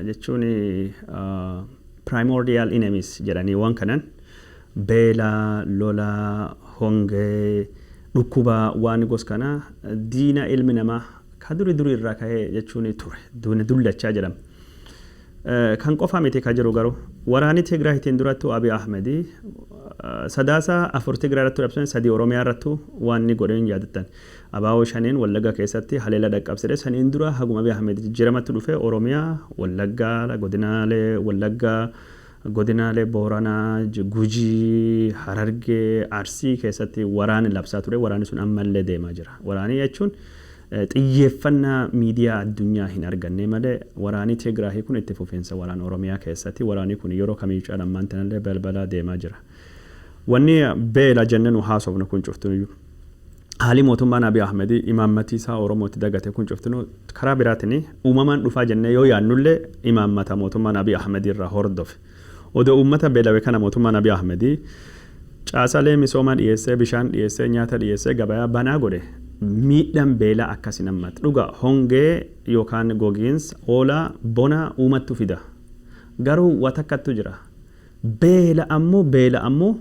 jechuun primordial enemies jedhanii waan kanan beela, lola, hongee, dhukkuba waan gos kana diina ilmi namaa ka duri duri irraa ka'ee jechuun ture diina dullachaa jedhama. Kan qofa miti ka jiru, garuu waraanni Tigraayitiin durattu Abiy Ahmedi Sadaasa 4 Tigraay irratti labsan, 3 Oromiyaa irrattu waan inni godhe hin yaadattan. Abaaboo shaniin Wallagga keessatti haleela dhaqqabsire. Saniin dura haguma Abiy Ahmed jijjiiramatti dhufe Oromiyaa Wallaggaa, godinaalee Wallaggaa, godinaalee Booranaa, Gujii, Harargee, Arsii keessatti waraanni labsaa ture. Waraanni sun ammallee deemaa jira. Waraanni jechuun xiyyeeffannaa miidiyaa addunyaa hin arganne malee waraanni Tigraahii kun itti fufiinsa waraana Oromiyaa keessatti waraanni kun yeroo kamiyyuu caalaa ammaan tanallee balbalaa deemaa jira. Wanni beela jennee nu haasofnu kun cuftunuyyuu, haalli mootummaan Abiy Ahmed imaammatii isaa Oromootti dagate kun cuftunu karaa biraatiin uumamaan dhufaa jennee yoo yaannullee imaammata mootummaan Abiy Ahmed irraa hordofe. Odoo uummata beelawe kana mootummaan Abiy Ahmed caasalee misoomaa dhiyeessee, bishaan dhiyeessee, nyaata dhiyeessee, gabayaa banaa godhe, miidhaan beelaa akkas hin hammatu. Dhuga hongee yookaan gogiinsa oolaa bona uumattu fida. Garuu waa takkattu jira. Beela ammoo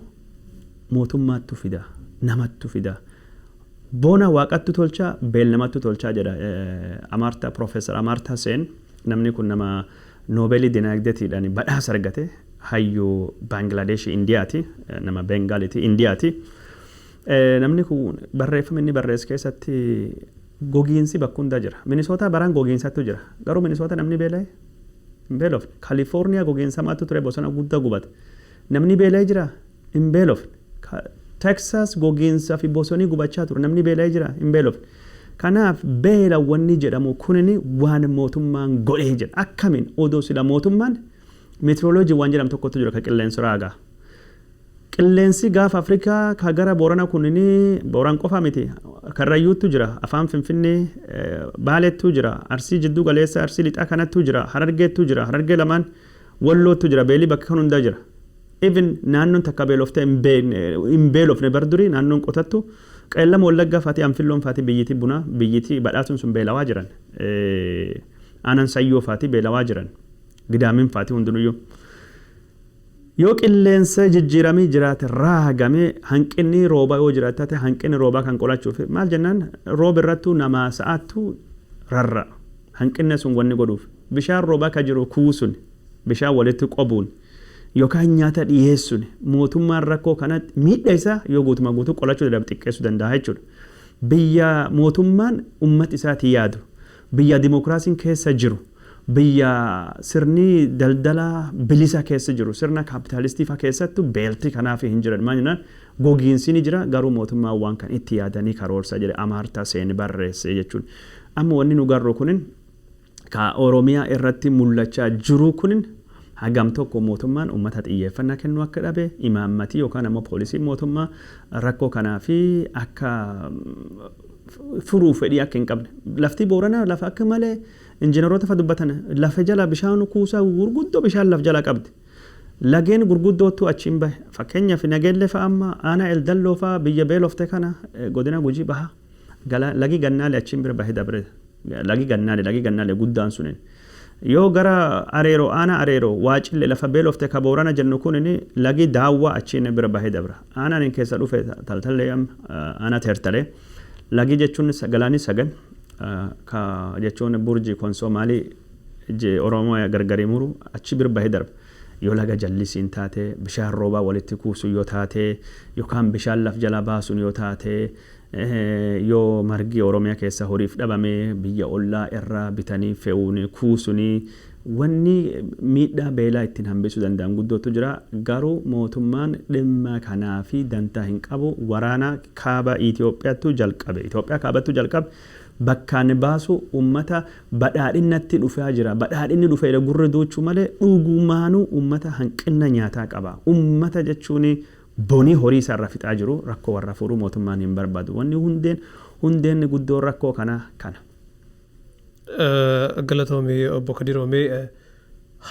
mootummaattu fida. Namattu fida. Bona waaqattu tolchaa, beel namattu tolchaa jedha Amartya, Profeesar Amartya Sen. Namni kun nama Noobeelii dinagdeetiidhaan badhaasa argate, hayyuu Baangilaadesh Indiyaati, nama Bengaaliiti, Indiyaati. Namni kun barreeffama inni barreesse keessatti gogiinsi bakka hundaa jira. Minisootaa baraan gogiinsatu jira. Garuu Minisoota namni beela'e hin beelofne. Kaalifoorniyaa gogiinsa maatu ture, bosona guddaa gubate. Namni beela'ee jira? Hin beelofne. Texas gogiinsa fi bosonii gubachaa ture. Namni beela'ee jira? Hin beelofne. Kanaaf beela wanni jedhamu kunini waan mootummaan godhee jira. Akkamiin odoo sila mootummaan meetirooloojii waan jedhamu tokkotu jira, ka qilleensa raagaa. Qilleensi gaafa Afrikaa ka gara Boorana kunini, Booran qofa miti, Karrayyuuttu jira, afaan Finfinnee, Baalettu jira, Arsii jidduu galeessa, Arsii lixaa kanattu jira, Harargeettu jira, Harargee lamaan, Walloottu jira, beelii bakka kan hundaa jira. Even naannoon takka beeloftee hin beelofne bar durii naannoon qotattu Qeellama Wallaggaa faati, Anfilloon faati, biyyiti bunaa biyyiti badhaatuun sun beelawaa jiran. Aanan Sayyoo faati beelawaa jiran. Gidaamin faati hundinuyyuu. Yoo qilleensa jijjiiramii jiraate raagamee, hanqinni roobaa yoo jiraate taate, hanqinni roobaa kan qolachuuf maal jennaan, rooba irrattuu namaa sa'aattuu rarra'a. Hanqinni sun wanni godhuuf bishaan roobaa ka jiru kuusun, bishaan walitti qobuun yookaan nyaata dhiyeessuun mootummaan rakkoo kanatti miidha isaa yoo guutumaa guutuu qolachuu dadhabe xiqqeessuu danda'a jechuudha. Biyya mootummaan uummata isaatii yaadu, biyya dimokiraasiin keessa jiru, biyya sirni daldalaa bilisa keessa jiru, sirna kaapitaalistii fa'aa keessattu beelti kanaaf hin jiran. Maal jennaan, gogiinsi ni jira, garuu mootummaan waan kan itti yaadanii karoorsa jedhe Amartya Sen barreesse jechuun. Amma wanni nu garru kunin ka Oromiyaa irratti mul'achaa jiru kunin hagam tokko mootummaan uummata xiyyeeffannaa kennuu akka dhabe, imaammatii yookaan ammoo poolisiin mootummaa rakkoo kanaa fi akka furuu fedhii akka hin qabne. Lafti Booranaa lafa akka malee injiinaroota fa dubbatan, lafa jala bishaan kuusaa gurguddoo bishaan laf jala qabdi. Lageen gurguddootu achiin bahe. Fakkeenyaaf Nageellee fa'a, amma aanaa Eldalloo fa'a, biyya beelofte kana, godina Gujii baha. Lagi Gannaalee achiin bira bahee dabre. Lagi Gannaalee, lagi Gannaalee guddaan sunin. Yoo gara Areeroo, aanaa Areeroo, Waacille, lafa beelofte ka Boorana jennu kunin, lagi Daawwaa achiin bira bahee dabra. Aanaan hin keessa dhufe Taltallee, aanaa Teertalee. Lagi jechuun galaanii sagal ka jechuun Burjii, Konsoo, maalii Oromoo gargarii muru achi bira bahee darba. Yoo laga jallisiin taate, bishaan roobaa walitti kuusu yoo taate, yookaan bishaan laf jala baasuun yoo taate, yoo margi Oromiyaa keessa horiif dhabame biyya ollaa irraa bitanii fe'uun kuusunii, wanni miidhaa beelaa ittiin hambisuu danda'an guddootu jira. Garuu mootummaan dhimma kanaa fi dantaa hin qabu. Waraana kaaba Itoophiyaattu jalqabe. Itoophiyaa kaabattu jalqabe. Bakkaan baasu ummata badhaadhinnatti dhufaa jira. Badhaadhinni dhufeera gurra duuchuu malee dhugumaanuu ummata hanqina nyaataa qaba. Ummata jechuun bonii horii isaa irra fixaa jiru, rakkoo warra furuu mootummaan hin barbaadu. Wanni hundeen guddoon rakkoo kana kana. Galatoomii, obbo Kadiroomee,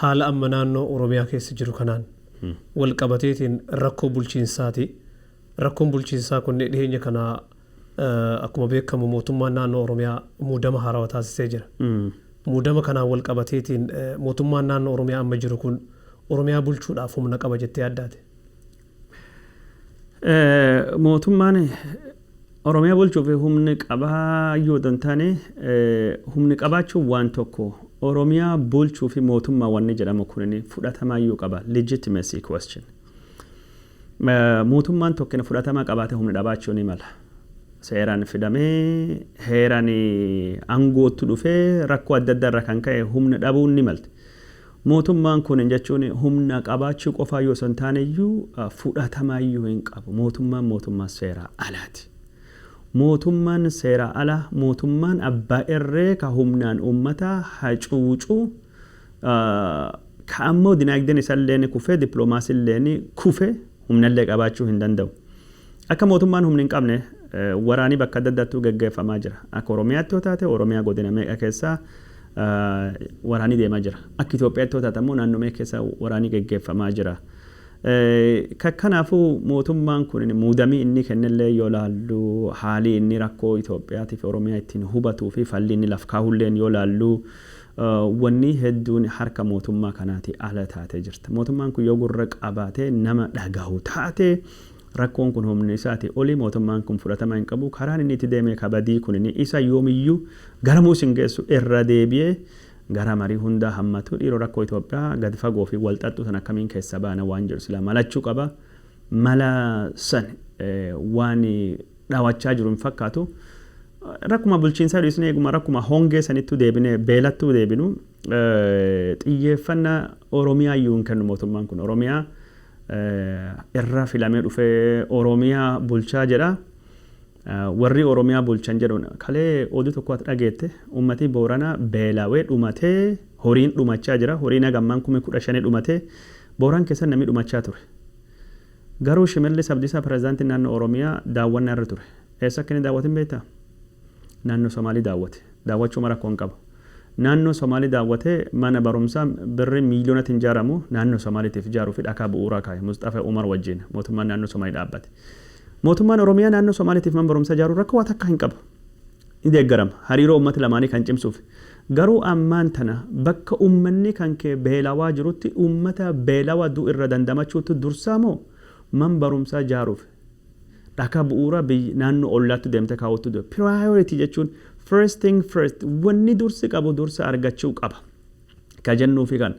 haala amma naannoo Oromiyaa keessa jiru kanaan wal qabateetiin rakkoo bulchiinsaati. Rakkoon bulchiinsaa kun dhiyeenya kana akkuma beekamu mootummaan naannoo Oromiyaa muudama haarawaa taasisee jira. Muudama kanaan wal qabateetiin mootummaan naannoo Oromiyaa amma jiru kun Oromiyaa bulchuudhaaf humna qaba jettee yaaddaate? Mootummaan Oromiyaa bulchuuf humni qabaa yoo taane, humni qabaachuun waan tokko, Oromiyaa bulchuu fi mootummaa wanni jedhamu kun fudhatamaayyuu qaba, legitimacy question. Mootummaan tokko fudhatama qabaate humni dhabaachuu ni mala. Seeraan fidamee heeraan aangootti dhufee rakkoo adda addaa irra kan ka'e humna dhabuun ni malti. Mootummaan kun jechuun humna qabaachuu qofaa yoo osoo hin taane iyyuu fudhatamaayyuu hin qabu. Mootummaan mootummaa seeraa alaati. Mootummaan seera alaa, mootummaan abbaa irree ka humnaan uummata hacuucuu, ka ammoo dinagdeen isallee kufee, dippiloomaasiillee kufee, humnallee qabaachuu hin danda'u. Akka mootummaan humni hin qabne waraanii bakka adda addaattuu geggeeffamaa jira. Akka Oromiyaatti yoo taate, Oromiyaa godina meeqa keessaa waraanii deemaa jira. Akka Itoophiyaatti yoo taate ammoo naannoo meeqa keessa waraanii geggeeffamaa jira. Kanaafuu mootummaan kun muudamii inni kennellee yoo laallu, haalli inni rakkoo Itoophiyaatiif Oromiyaa ittiin hubatuu fi falli inni laf kaahulleen yoo laallu, wanni hedduun harka mootummaa kanaati ala taatee jirti. Mootummaan kun yoo gurra qabaatee nama dhagahu taate, rakkoon kun humni isaati oli, mootummaan kun fudhatama hin qabu. Karaan inni itti deeme kabadii kun isa yoomiyyuu garamuus hin geessu. Irra deebi'ee gara marii hundaa hammatu, dhiiroo rakkoo Itoophiyaa gadi fagoo fi walxaxxu san akkamiin keessa baana waan jedhu sila malachuu qaba. Mala san waan dhaawachaa jiru hin fakkaatu. Rakkuma bulchiinsaa dhiisnee eeguma rakkuma hongee sanittuu deebinee beelattuu deebinu, xiyyeeffannaa Oromiyaa iyyuu hin kennu mootummaan kun. Oromiyaa irra filamee dhufee Oromiyaa bulchaa jedha. Warri Oromiyaa bulchan jedhuun kalee oduu tokko ati dhageette, ummati Booranaa beelawee dhumatee, horiin dhumachaa jira. Horiin hagammaan 15,000 dhumatee Booraan keessa namni dhumachaa ture. Garuu Shimallis Abdiisaa, pirezidaantiin naannoo Oromiyaa, daawwannaa irra ture. Eessa akka inni daawwatin beektaa? Naannoo Somaalii daawwate. Daawwachuu mara rakkoo hin qabu. Naannoo Somaalii daawwatee mana barumsaa birrii miiliyoonatti hin ijaaramu naannoo Somaaliitiif ijaaruu fi dhakaa bu'uuraa kaa'e Musxafaa Umar wajjin mootummaan naannoo Somaalii dhaabbate. Mootummaan Oromiyaa naannoo Somaaliitiif mana barumsaa ijaaruu rakkoo waa takka hin qabu. Ni deeggarama. Hariiroo uummata lamaanii kan cimsuuf. Garuu ammaan tana bakka uummanni kan kee beelawaa jirutti uummata beelawaa du'u irra dandamachuutu dursaa moo man barumsaa ijaaruuf dhakaa bu'uura biyya naannoo ollaatti deemte kaawwattu dura? Priority jechuun first thing first, wanni dursi qabu dursa argachuu qaba. Ka jennuufi kan.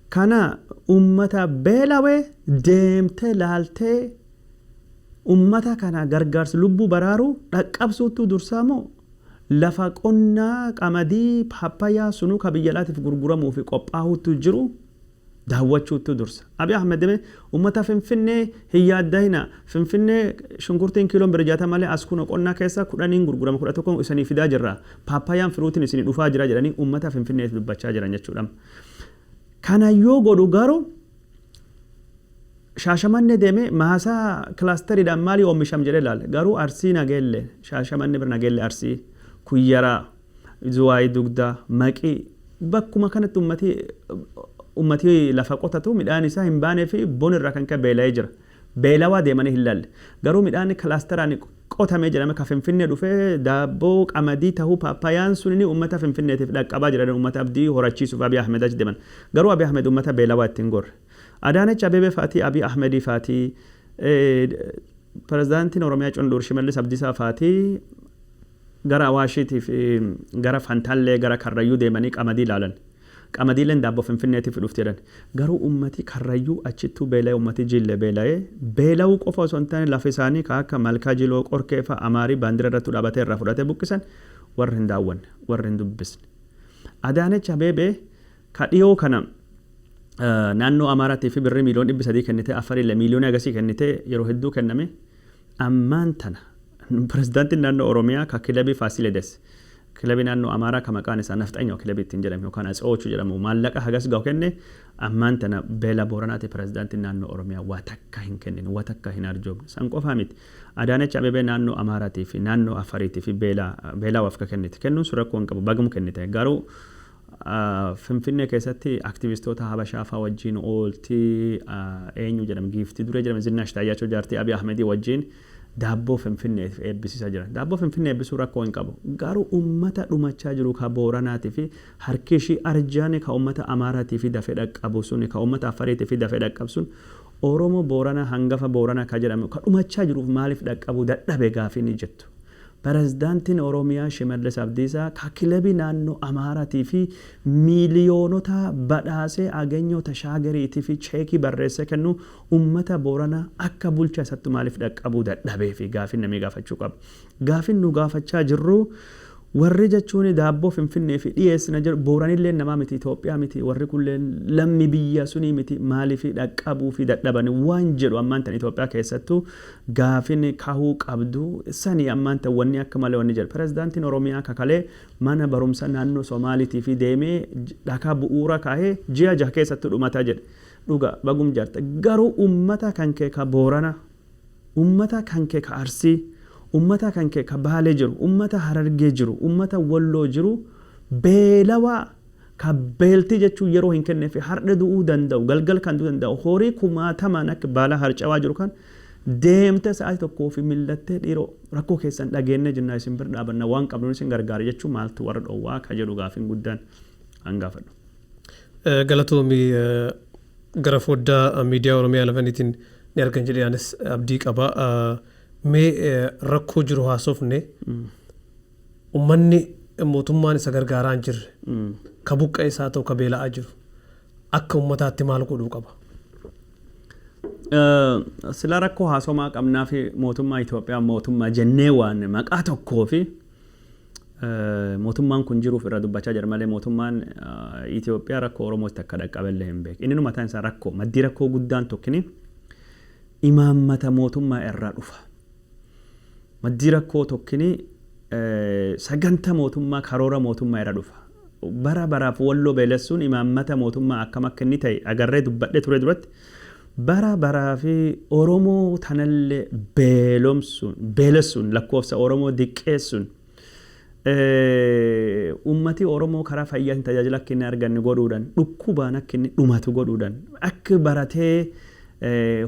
Kana uummata beelawee deemtee laaltee uummata kana gargaarsa lubbuu baraaruu dhaqqabsuuttu dursaa moo lafa qonnaa qamadii, paappayaa sunuu ka biyya alaatiif gurguramuu fi qophaa'uutu jiru daawwachuutu dursa? Abiy Ahmed deemee uummata Finfinnee hin yaaddahina, Finfinnee shunkurtiin kiiloon bira 60 malee as kun qonnaa keessa 10n gurgurama, 11 isanii fidaa jirra, paappayaan firuutiin isinii dhufaa jira jedhanii uummata Finfinneef dubbachaa jiran jechuudha. Kana yoo godhu garuu Shaashamannee deemee maasaa kilaasteriidhaan maalii oomisham jedhee ilaale. Garuu Arsii Nageellee, Shaashamannee bira Nageellee Arsii, Kuyyaraa, Zuwaayii Dugdaa, Maqii, bakkuma kanatti ummatii lafa qotatu midhaan isaa hin baanee fi bon irraa kan ka'e beela'ee jira. Beelawaa deemanii hin laalle. Garuu midhaan kilaasteraan Qotamee jedhame ka Finfinnee dhufee daabboo qamadii tahuu paappayaan sun uummata Finfinneetiif dhaqqabaa jedhan, uummata abdii horachiisuuf Abiy Ahmed achi deeman. Garuu Abiy Ahmed uummata beelawaa ittiin gorre. Adaanech Abeebee faatii, Abiy Ahmedii faatii, pirezidaantiin Oromiyaa Cundur Shimallis Abdiisaa faatii gara Awaashiitii fi gara Fantaallee, gara Karrayyuu deemanii qamadii ilaalan. Qamadiileen daabboo Finfinneetiif dhufti jedhan. Garuu uummati Karrayyuu achittuu beela'ee, uummati Jillee beela'ee, beela'uu qofa osoo hin taane lafa isaanii ka akka Malkaa Jiloo, Qorkee fa'a Amaarii baandira irratti dhaabatee irraa fudhatee buqqisan, warri hin daawwanne, warri hin dubbisne. Adaanech Abeebee ka dhiyoo kana naannoo Amaaraatii fi birrii miiliyoona 300 kennitee, Affarillee miiliyoona agasii kennitee, yeroo hedduu kenname. Ammaan tana pirezidaantiin naannoo Oromiyaa ka kilabii Faasiledes, kilabii naannoo Amaaraa ka maqaan isaa Nafxanyoo kilabii ittiin jedhamu yookaan Atsoochuu jedhamu, maallaqa hagas gahu kenne. Ammaan tana beela Booranaati pirezidaantiin naannoo Oromiyaa waa takka hin kennin, waa takka hin arjoomne. San qofaa miti. Adaanech Abeebee naannoo Amaaraatii fi naannoo Afariitii fi beelaa waaf ka kennite. Kennuun sun rakkoo hin qabu, bagamu kennite. Garuu Finfinnee keessatti aktivistoota Habashaa fa'aa wajjin ooltii, eenyu jedhama, giiftii duree jedhama, Zinnaash Taayyaachoo jaartii Abiy Ahmedii wajjin daabboo Finfinneef eebbisiisaa jiran. Daabboo Finfinnee eebbisuu rakkoo hin qabu. Garuu uummata dhumachaa jiru ka Booranaatii fi harki ishii arjaan ka uummata Amaaraatii fi dafee dhaqqabu sun, ka uummata Affariitii fi dafee dhaqqabu sun, Oromoo Booranaa, hangafa Booranaa ka jedhamu ka dhumachaa jiruuf maaliif dhaqqabuu dadhabe gaafii ni jettu. Pirezidaantiin Oromiyaa Shimallis Abdiisaa ka kilabii naannoo Amaaraatii fi miiliyoonota badhaasee, Agenyoo Tashaagariitii fi cheekii barreessee kennu, uummata Booranaa akka bulchaa isatti maaliif dhaqqabuu dadhabee fi gaafiin namni gaafachuu qaba. Gaafiin nu gaafachaa jirru, warri jechuun daabboo Finfinnee fi dhiyeessina jedhu, Booranillee namaa miti, Itoophiyaa miti, warri kunillee lammi biyya sunii miti, maaliif dhaqqabuu fi dadhaban waan jedhu ammaan tan Itoophiyaa keessattuu gaafin kahuu qabdu sani. Ammaan tan wanni akka malee wanni jedhu, pirezidaantiin Oromiyaa kakalee mana barumsa naannoo Somaaliitii fi deemee dhakaa bu'uura kaahee ji'a 6 keessatti dhumataa jedhe. Dhuga bagum jaarta, garuu ummata kan kee ka Boorana, ummata kan kee ka Arsii, ummata kan kee ka Baalee jiru, ummata Harargee jiru, ummata Walloo jiru, beelawaa ka beeltii jechuun yeroo hin kenneef, hardha du'uu danda'u, galgal kan du'uu danda'u, horii kumaatamaan akka baala harcawaa jiru kan deemte sa'aatii tokkoo fi millattee, "Dhiiroo, rakkoo keessan dhageenne jenna, isin bira dhaabanna, waan qabnuun isin gargaara," jechuun maaltu warra dhoowwaa ka jedhu gaafiin guddaan an gaafadhu. Galatoomii, gara foddaa miidiyaa Oromiyaa lafaniitiin ni argan jedhee anis abdii qaba. Mee rakkoo jiru haasofne, uummanni mootummaan isa gargaaraa hin jirre, ka buqqa'e isaa ta'u, ka beela'aa jiru, akka uummataatti maal godhuu qaba? Sila rakkoo haasomaa qabnaa fi mootummaa Itoophiyaa mootummaa jennee waan maqaa tokkoo fi mootummaan kun jiruuf irra dubbachaa jira malee, mootummaan Itoophiyaa rakkoo Oromootti akka dhaqqabellee hin beeku. Inni mataan isaa rakkoo, maddii rakkoo guddaan tokkini imaammata mootummaa irraa dhufa. Maddii rakkoo tokkini sagantaa mootummaa, karoora mootummaa irra dhufa. Bara baraaf Walloo beelessuun imaammata mootummaa akkam akka inni ta'e agarree dubbadhee ture duratti. Bara baraa fi Oromoo tanallee beelomsuun, beelessuun, lakkoofsa Oromoo diqqeessuun, ummati Oromoo karaa fayyaatiin tajaajila akka inni arganne godhuudhaan, dhukkubaan akka inni dhumatu godhuudhaan, akka baratee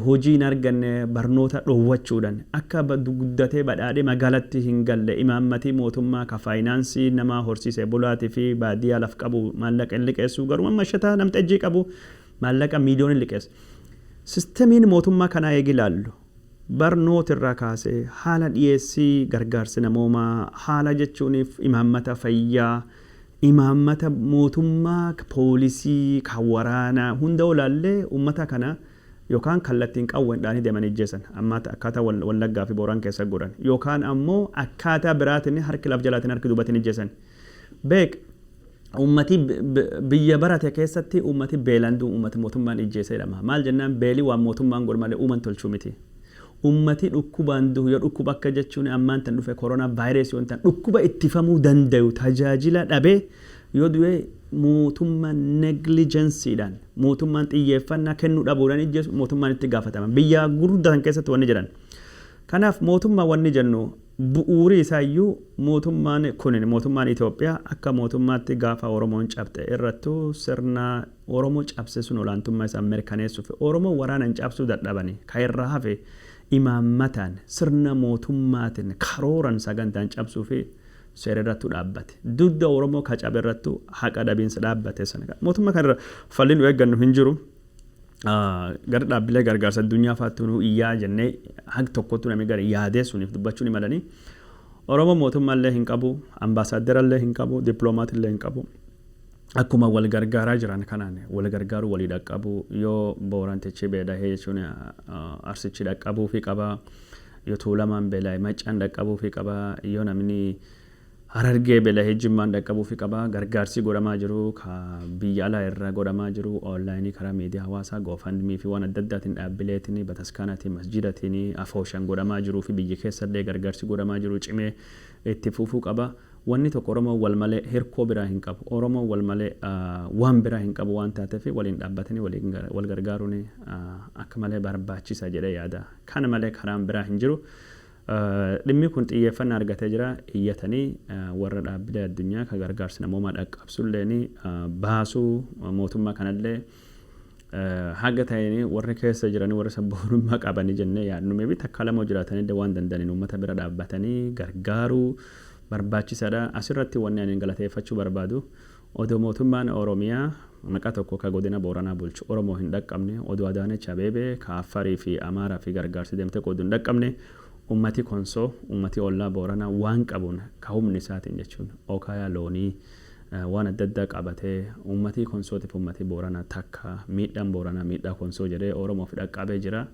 hojii hin arganne barnoota dhoowwachuudhaan, akka guddatee badhaadhee magaalatti hin galle, imaammatii mootummaa ka faayinaansii nama horsiisee bulaatii fi baadiyyaa laf qabu maallaqa hin liqeessu, garuu mammashataa namxejjii qabu maallaqa miiliyoona liqeessa. Sistemiin mootummaa kanaa eegi ilaallu, barnoota irraa kaasee, haala dhiyeessii gargaarsi namoomaa, haala jechuuniif imaammata fayyaa, imaammata mootummaa, poolisii, kan waraanaa hunda olaallee, uummata kana yookaan kallattiin qawween dhaanii deemanii ijjeessan, amma akkaataa Wallaggaa fi Booraan keessa godhan, yookaan ammoo akkaataa biraatiin harki laf jalaatiin harki duubatiin ijjeessan. Beek, ummati biyya barate keessatti ummati beelaan du'u ummati mootummaan ijjeese jedhama. Maal jennaan, beelii waan mootummaan godhu malee uuman tolchuu miti. Ummati dhukkubaan du'u, yoo dhukkuba akka jechuun ammaan tan dhufe koronaa vaayirasii yoo ta'an, dhukkuba ittifamuu danda'u tajaajila dhabee yoo du'e, mootummaan negligenceedhaan, mootummaan xiyyeeffannaa kennuu dhabuudhaan ijjeesu, mootummaan itti gaafatama. Biyya gurguddatan keessatti wanni jedhan. Kanaaf mootummaa wanni jennu, bu'uuri isaa iyyuu mootummaan kun, mootummaan Itoophiyaa akka mootummaatti gaafa Oromoon cabxe irrattuu sirna Oromoo cabse sun olaantummaa isaa mirkaneessuuf Oromoo waraanaan cabsuu dadhabani ka irraa hafe. Imaammataan sirna mootummaatiin karooran sagantaan cabsuu fi seera irrattu dhaabbate. Dugda Oromoo ka cabe irrattu haqa dhabiinsa dhaabbate sana. Mootummaa kanarra falli nu eeggannu hin jiru. Gara dhaabbilee gargaarsa addunyaa fa'aatti nu iyyaa jennee hag tokkotti namni gara yaadee suniif dubbachuu ni malanii. Oromoo mootummaallee hin qabu, ambaasaadarallee hin qabu, dippiloomaatiillee hin qabu. Akkuma wal gargaaraa jiran kanaan wal gargaaruu walii dhaqqabu yoo Boorantichi beelahee jechuun Arsichi dhaqqabuu fi qaba. Yoo Tuulamaan beela'e Maccaan dhaqqabuu fi qaba. Yoo namni Harargee beelahee Jimmaan dhaqqabuu fi qaba. Gargaarsi godhamaa jiru ka biyya alaa irra godhamaa jiru onlaayinii karaa miidiyaa hawaasaa GoFundMe fi waan adda addaatiin dhaabbileetiin bataskaanaatiin masjidatiin afooshaan godhamaa jiruu fi biyya keessallee gargaarsi godhamaa jiru cimee itti fufuu qaba. Wanni tokko Oromoon wal malee hirkoo biraa hin qabu. Oromoon wal malee waan biraa hin qabu waan taateef waliin dhaabbatanii waliin wal gargaaruun akka malee barbaachisa jedhee yaada. Kana malee karaan biraa hin jiru. Dhimmi kun xiyyeeffannaa argatee jira. Iyyatanii warra dhaabbilee addunyaa kan gargaarsa namoomaa dhaqqabsulleen baasuu mootummaa kanallee haga ta'een warri keessa jiranii warri sabboonummaa qabanii jennee yaadnu maybe takka lama jiraatanillee waan danda'aniin uummata bira dhaabbatanii gargaaruu barbaachisaadha. Asirratti wanni ani galateeffachuu barbaadu odoo mootummaan Oromiyaa maqaa tokko ka godina Booranaa bulchu Oromoo hin dhaqqabne, odoo Adaanech Abeebee ka Affarii fi Amaaraa fi gargaarsi deemtee qoodu hin dhaqqabne, ummati Konsoo, ummati ollaa Booranaa waan qabuun ka humni isaatiin jechuun okaayaa loonii waan adda addaa qabatee ummatii Konsootiif ummatii Booranaa takka, miidhaan Booranaa miidhaa Konsoo jedhee Oromoof dhaqqabee jira.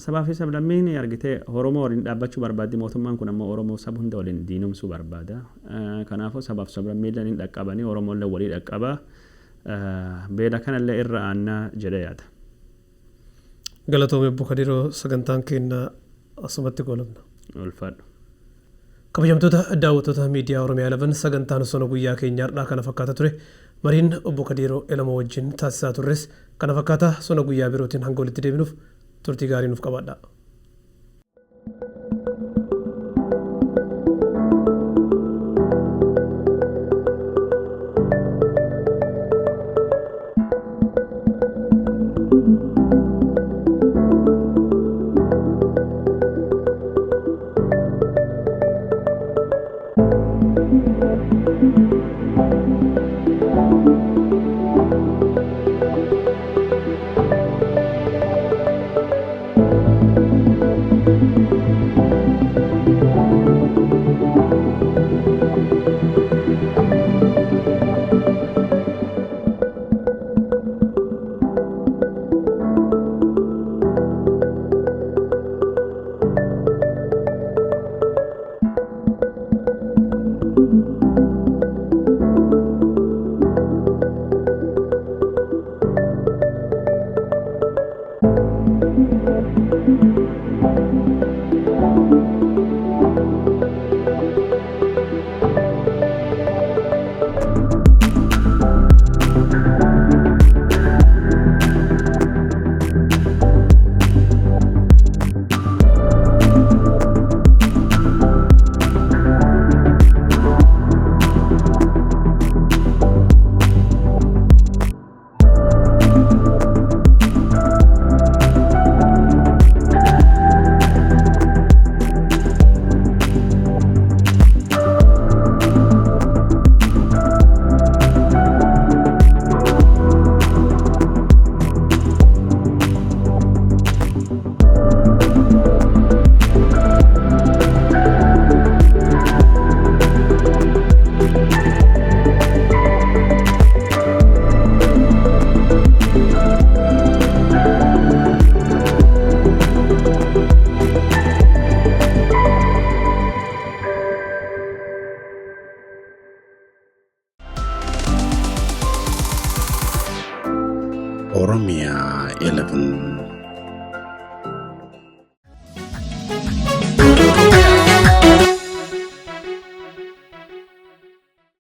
Sabaa fi sablammiin argitee Oromoo waliin dhaabbachuu barbaaddi, mootummaan kun ammoo Oromoo saba hunda waliin diinomsuu barbaada. Kanaafuu sabaaf sablammiilleen hin dhaqqabanii Oromoollee walii dhaqqaba. Beela kanallee irra aannaa jedhee yaada. Galatoomi Obbo Kadiroo, sagantaan keenya asumatti goolabna. Ulfaadhu. Kabajamtoota daawwattoota miidiyaa Oromiyaa 11, sagantaan sona guyyaa keenya har'aa kana fakkaata ture. Mariin Obbo Kadiiroo Elamoo wajjin taasisaa turres kana fakkaata. Sona guyyaa birootiin hanga walitti deebinuuf turtii gaarii nuuf qabaadhaa. Oromia 11.